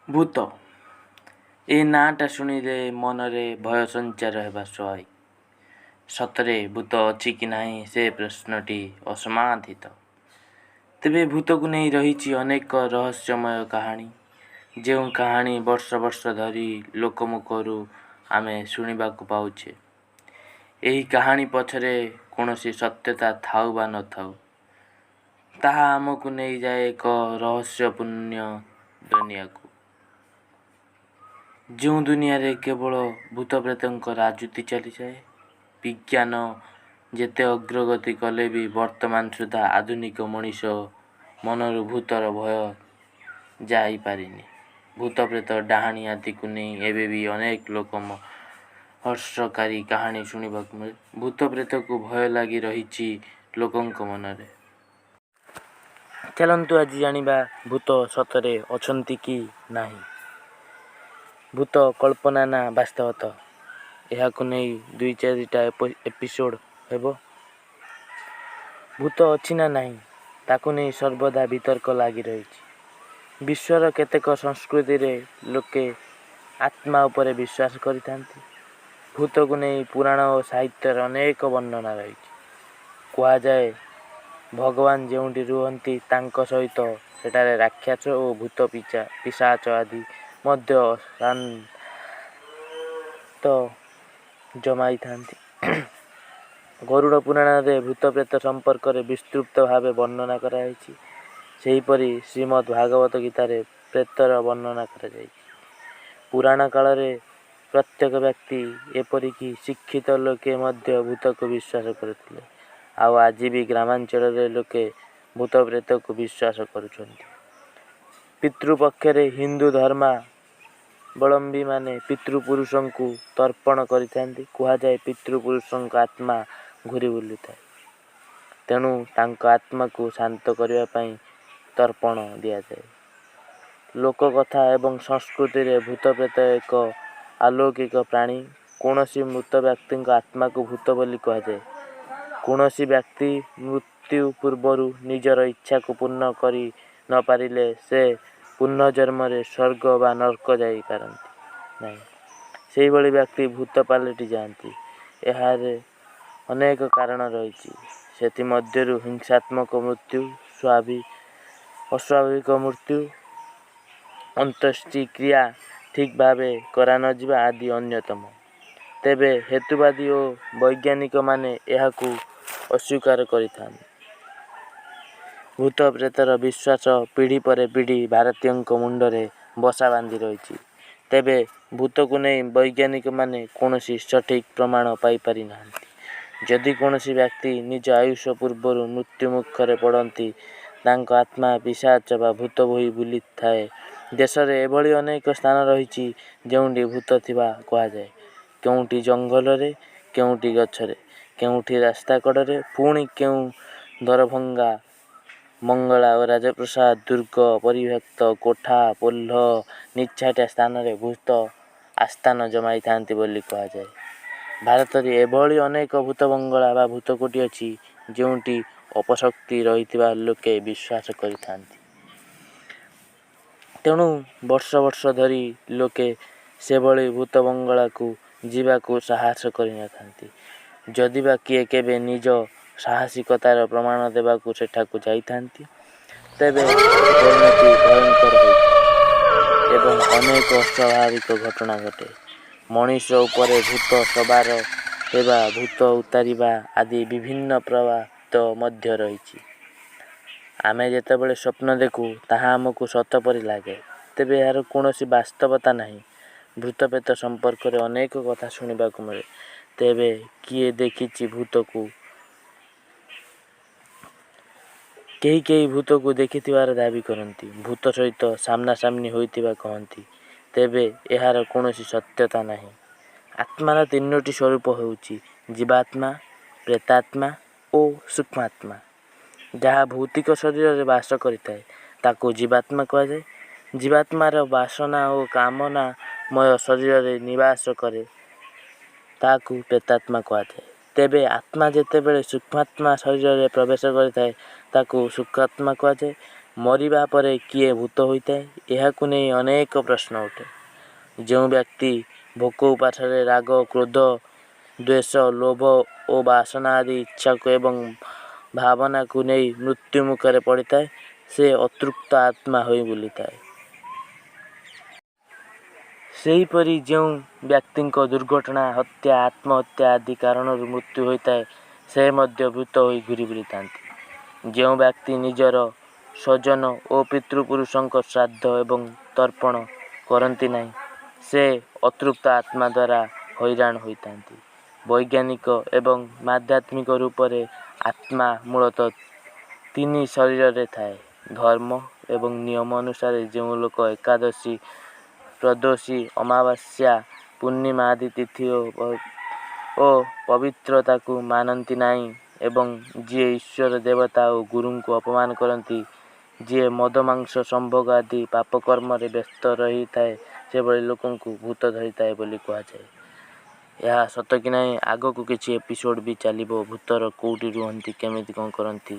ଭୂତ ଏ ନାଁଟା ଶୁଣିଲେ ମନରେ ଭୟ ସଞ୍ଚାର ହେବା ସ୍ୱାଭାବିକ। ସତରେ ଭୂତ ଅଛି କି ନାହିଁ ସେ ପ୍ରଶ୍ନଟି ଅସମାଧିତ। ତେବେ ଭୂତକୁ ନେଇ ରହିଛି ଅନେକ ରହସ୍ୟମୟ କାହାଣୀ, ଯେଉଁ କାହାଣୀ ବର୍ଷ ବର୍ଷ ଧରି ଲୋକମୁଖରୁ ଆମେ ଶୁଣିବାକୁ ପାଉଛେ। ଏହି କାହାଣୀ ପଛରେ କୌଣସି ସତ୍ୟତା ଥାଉ ବା ନଥାଉ, ତାହା ଆମକୁ ନେଇଯାଏ ଏକ ରହସ୍ୟପୂର୍ଣ୍ଣ ଦୁନିଆକୁ, ଯେଉଁ ଦୁନିଆରେ କେବଳ ଭୂତପ୍ରେତଙ୍କ ରାଜୁତି ଚାଲିଥାଏ। ବିଜ୍ଞାନ ଯେତେ ଅଗ୍ରଗତି କଲେ ବି ବର୍ତ୍ତମାନ ସୁଦ୍ଧା ଆଧୁନିକ ମଣିଷ ମନରୁ ଭୂତର ଭୟ ଯାଇପାରିନି। ଭୂତପ୍ରେତ, ଡାହାଣୀ ଆଦିକୁ ନେଇ ଏବେ ବି ଅନେକ ଲୋକ ହର୍ଷକାରୀ କାହାଣୀ ଶୁଣିବାକୁ ମିଳେ। ଭୂତପ୍ରେତକୁ ଭୟ ଲାଗି ରହିଛି ଲୋକଙ୍କ ମନରେ। ଚାଲନ୍ତୁ ଆଜି ଜାଣିବା ଭୂତ ସତରେ ଅଛନ୍ତି କି ନାହିଁ, ଭୂତ କଳ୍ପନା ନା ବାସ୍ତବତା। ଏହାକୁ ନେଇ ଦୁଇ ଚାରିଟା ଏପିସୋଡ଼ ହେବ। ଭୂତ ଅଛି ନା ନାହିଁ ତାକୁ ନେଇ ସର୍ବଦା ବିତର୍କ ଲାଗି ରହିଛି। ବିଶ୍ୱର କେତେକ ସଂସ୍କୃତିରେ ଲୋକେ ଆତ୍ମା ଉପରେ ବିଶ୍ୱାସ କରିଥାନ୍ତି। ଭୂତକୁ ନେଇ ପୁରାଣ ଓ ସାହିତ୍ୟରେ ଅନେକ ବର୍ଣ୍ଣନା ରହିଛି। କୁହାଯାଏ, ଭଗବାନ ଯେଉଁଠି ରୁହନ୍ତି ତାଙ୍କ ସହିତ ସେଠାରେ ରାକ୍ଷସ ଓ ଭୂତ ପିଶାଚ ଆଦି ମଧ୍ୟ ଅଶାନ୍ତ ଜମାଇଥାନ୍ତି। ଗରୁଡ଼ ପୁରାଣରେ ଭୂତପ୍ରେତ ସମ୍ପର୍କରେ ବିସ୍ତୃତ ଭାବେ ବର୍ଣ୍ଣନା କରାଯାଇଛି। ସେହିପରି ଶ୍ରୀମଦ୍ ଭାଗବତ ଗୀତାରେ ପ୍ରେତର ବର୍ଣ୍ଣନା କରାଯାଇଛି। ପୁରାଣ କାଳରେ ପ୍ରତ୍ୟେକ ବ୍ୟକ୍ତି, ଏପରିକି ଶିକ୍ଷିତ ଲୋକେ ମଧ୍ୟ ଭୂତକୁ ବିଶ୍ୱାସ କରୁଥିଲେ। ଆଉ ଆଜି ବି ଗ୍ରାମାଞ୍ଚଳରେ ଲୋକେ ଭୂତପ୍ରେତକୁ ବିଶ୍ୱାସ କରୁଛନ୍ତି। ପିତୃପକ୍ଷରେ ହିନ୍ଦୁ ଧର୍ମାବଲମ୍ବୀମାନେ ପିତୃପୁରୁଷଙ୍କୁ ତର୍ପଣ କରିଥାନ୍ତି। କୁହାଯାଏ, ପିତୃପୁରୁଷଙ୍କ ଆତ୍ମା ଘୂରି ବୁଲୁଥାଏ, ତେଣୁ ତାଙ୍କ ଆତ୍ମାକୁ ଶାନ୍ତ କରିବା ପାଇଁ ତର୍ପଣ ଦିଆଯାଏ। ଲୋକକଥା ଏବଂ ସଂସ୍କୃତିରେ ଭୂତପ୍ରେତ ଏକ ଅଲୌକିକ ପ୍ରାଣୀ। କୌଣସି ମୃତ ବ୍ୟକ୍ତିଙ୍କ ଆତ୍ମାକୁ ଭୂତ ବୋଲି କୁହାଯାଏ। କୌଣସି ବ୍ୟକ୍ତି ମୃତ୍ୟୁ ପୂର୍ବରୁ ନିଜର ଇଚ୍ଛାକୁ ପୂର୍ଣ୍ଣ କରି ନପାରିଲେ ସେ ପୁନର୍ଜନ୍ମରେ ସ୍ୱର୍ଗ ବା ନର୍କ ଯାଇପାରନ୍ତି ନାହିଁ। ସେହିଭଳି ବ୍ୟକ୍ତି ଭୂତ ପାଲଟି ଯାଆନ୍ତି। ଏହାର ଅନେକ କାରଣ ରହିଛି। ସେଥିମଧ୍ୟରୁ ହିଂସାତ୍ମକ ମୃତ୍ୟୁ, ଅସ୍ୱାଭାବିକ ମୃତ୍ୟୁ, ଅନ୍ତ୍ୟେଷ୍ଟିକ୍ରିୟା ଠିକ୍ ଭାବେ କରାନଯିବା ଆଦି ଅନ୍ୟତମ। ତେବେ ହେତୁବାଦୀ ଓ ବୈଜ୍ଞାନିକମାନେ ଏହାକୁ ଅସ୍ୱୀକାର କରିଥାନ୍ତି। ଭୂତପ୍ରେତର ବିଶ୍ୱାସ ପିଢ଼ି ପରେ ପିଢ଼ି ଭାରତୀୟଙ୍କ ମୁଣ୍ଡରେ ବସା ବାନ୍ଧି ରହିଛି। ତେବେ ଭୂତକୁ ନେଇ ବୈଜ୍ଞାନିକମାନେ କୌଣସି ସଠିକ୍ ପ୍ରମାଣ ପାଇପାରି ନାହାନ୍ତି। ଯଦି କୌଣସି ବ୍ୟକ୍ତି ନିଜ ଆୟୁଷ ପୂର୍ବରୁ ମୃତ୍ୟୁମୁଖରେ ପଡ଼ନ୍ତି, ତାଙ୍କ ଆତ୍ମା ପିଶାଚ ବା ଭୂତ ହୋଇ ବୁଲିଥାଏ। ଦେଶରେ ଏଭଳି ଅନେକ ସ୍ଥାନ ରହିଛି, ଯେଉଁଠି ଭୂତ ଥିବା କୁହାଯାଏ। କେଉଁଠି ଜଙ୍ଗଲରେ, କେଉଁଠି ଗଛରେ, କେଉଁଠି ରାସ୍ତା କଡ଼ରେ, ପୁଣି କେଉଁ ଦରଭଙ୍ଗା ବଙ୍ଗଳା ଓ ରାଜପ୍ରାସାଦ, ଦୁର୍ଗ, ପରିତ୍ୟକ୍ତ କୋଠା, ପୋଲ, ନିଛାଟିଆ ସ୍ଥାନରେ ଭୂତ ଆସ୍ଥାନ ଜମାଇଥାନ୍ତି ବୋଲି କୁହାଯାଏ। ଭାରତରେ ଏଭଳି ଅନେକ ଭୂତ ବଙ୍ଗଳା ବା ଭୂତକୋଠି ଅଛି, ଯେଉଁଠି ଅପଶକ୍ତି ରହିଥିବା ଲୋକେ ବିଶ୍ୱାସ କରିଥାନ୍ତି। ତେଣୁ ବର୍ଷ ବର୍ଷ ଧରି ଲୋକେ ସେଭଳି ଭୂତ ବଙ୍ଗଳାକୁ ଯିବାକୁ ସାହସ କରିନଥାନ୍ତି। ଯଦି ବା କିଏ କେବେ ନିଜ ସାହସିକତାର ପ୍ରମାଣ ଦେବାକୁ ସେଠାକୁ ଯାଇଥାନ୍ତି, ତେବେ ପରିଣତି ଭୟଙ୍କର ହୋଇଥାଏ ଏବଂ ଅନେକ ଅସ୍ୱାଭାବିକ ଘଟଣା ଘଟେ। ମଣିଷ ଉପରେ ଭୂତ ସବାର ହେବା, ଭୂତ ଉତାରିବା ଆଦି ବିଭିନ୍ନ ପ୍ରବାଦ ମଧ୍ୟ ରହିଛି। ଆମେ ଯେତେବେଳେ ସ୍ୱପ୍ନ ଦେଖୁ, ତାହା ଆମକୁ ସତ ପରି ଲାଗେ। ତେବେ ଏହାର କୌଣସି ବାସ୍ତବତା ନାହିଁ। ଭୂତପ୍ରେତ ସମ୍ପର୍କରେ ଅନେକ କଥା ଶୁଣିବାକୁ ମିଳେ। ତେବେ କିଏ ଦେଖିଛି ଭୂତକୁ? କେହି କେହି ଭୂତକୁ ଦେଖିଥିବାର ଦାବି କରନ୍ତି। ଭୂତ ସହିତ ସାମ୍ନାସାମ୍ନି ହୋଇଥିବା କହନ୍ତି। ତେବେ ଏହାର କୌଣସି ସତ୍ୟତା ନାହିଁ। ଆତ୍ମାର ତିନୋଟି ସ୍ୱରୂପ ହେଉଛି ଜୀବାତ୍ମା, ପ୍ରେତାତ୍ମା ଓ ସୂକ୍ଷ୍ମାତ୍ମା। ଯାହା ଭୌତିକ ଶରୀରରେ ବାସ କରିଥାଏ, ତାକୁ ଜୀବାତ୍ମା କୁହାଯାଏ। ଜୀବାତ୍ମାର ବାସନା ଓ କାମନାମୟ ଶରୀରରେ ନିବାସ କରେ, ତାହାକୁ ପ୍ରେତାତ୍ମା କୁହାଯାଏ। ତେବେ ଆତ୍ମା ଯେତେବେଳେ ସୂକ୍ଷ୍ମାତ୍ମା ଶରୀରରେ ପ୍ରବେଶ କରିଥାଏ, ତାକୁ ସୂକ୍ଷ୍ମାତ୍ମା କୁହାଯାଏ। ମରିବା ପରେ କିଏ ଭୂତ ହୋଇଥାଏ? ଏହାକୁ ନେଇ ଅନେକ ପ୍ରଶ୍ନ ଉଠେ। ଯେଉଁ ବ୍ୟକ୍ତି ଭୋକ ଉପାସରେ ରାଗ, କ୍ରୋଧ, ଦ୍ୱେଷ, ଲୋଭ ଓ ବାସନା ଆଦି ଇଚ୍ଛାକୁ ଏବଂ ଭାବନାକୁ ନେଇ ମୃତ୍ୟୁ ମୁଖରେ ପଡ଼ିଥାଏ, ସେ ଅତୃପ୍ତ ଆତ୍ମା ହୋଇ ବୁଲିଥାଏ। ସେହିପରି ଯେଉଁ ବ୍ୟକ୍ତିଙ୍କ ଦୁର୍ଘଟଣା, ହତ୍ୟା, ଆତ୍ମହତ୍ୟା ଆଦି କାରଣରୁ ମୃତ୍ୟୁ ହୋଇଥାଏ, ସେ ମଧ୍ୟ ଭୂତ ହୋଇ ଘୂରି ବୁଲିଥାନ୍ତି। ଯେଉଁ ବ୍ୟକ୍ତି ନିଜର ସ୍ୱଜନ ଓ ପିତୃପୁରୁଷଙ୍କ ଶ୍ରାଦ୍ଧ ଏବଂ ତର୍ପଣ କରନ୍ତି ନାହିଁ, ସେ ଅତୃପ୍ତ ଆତ୍ମା ଦ୍ୱାରା ହଇରାଣ ହୋଇଥାନ୍ତି। ବୈଜ୍ଞାନିକ ଏବଂ ଆଧ୍ୟାତ୍ମିକ ରୂପରେ ଆତ୍ମା ମୂଳତଃ ତିନି ଶରୀରରେ ଥାଏ। ଧର୍ମ ଏବଂ ନିୟମ ଅନୁସାରେ ଯେଉଁ ଲୋକ ଏକାଦଶୀ, ତ୍ରୟୋଦଶୀ, ଅମାବାସ୍ୟା, ପୂର୍ଣ୍ଣିମା ଆଦି ତିଥି ଓ ପବିତ୍ରତାକୁ ମାନନ୍ତି ନାହିଁ ଏବଂ ଯିଏ ଈଶ୍ୱର, ଦେବତା ଓ ଗୁରୁଙ୍କୁ ଅପମାନ କରନ୍ତି, ଯିଏ ମଦ, ମାଂସ, ସମ୍ଭୋଗ ଆଦି ପାପକର୍ମରେ ବ୍ୟସ୍ତ ରହିଥାଏ, ସେଭଳି ଲୋକଙ୍କୁ ଭୂତ ଧରିଥାଏ ବୋଲି କୁହାଯାଏ। ଏହା ସତ କି ନାହିଁ, ଆଗକୁ କିଛି ଏପିସୋଡ଼ ବି ଚାଲିବ, ଭୂତର କେଉଁଠି ରୁହନ୍ତି, କେମିତି କ'ଣ କରନ୍ତି।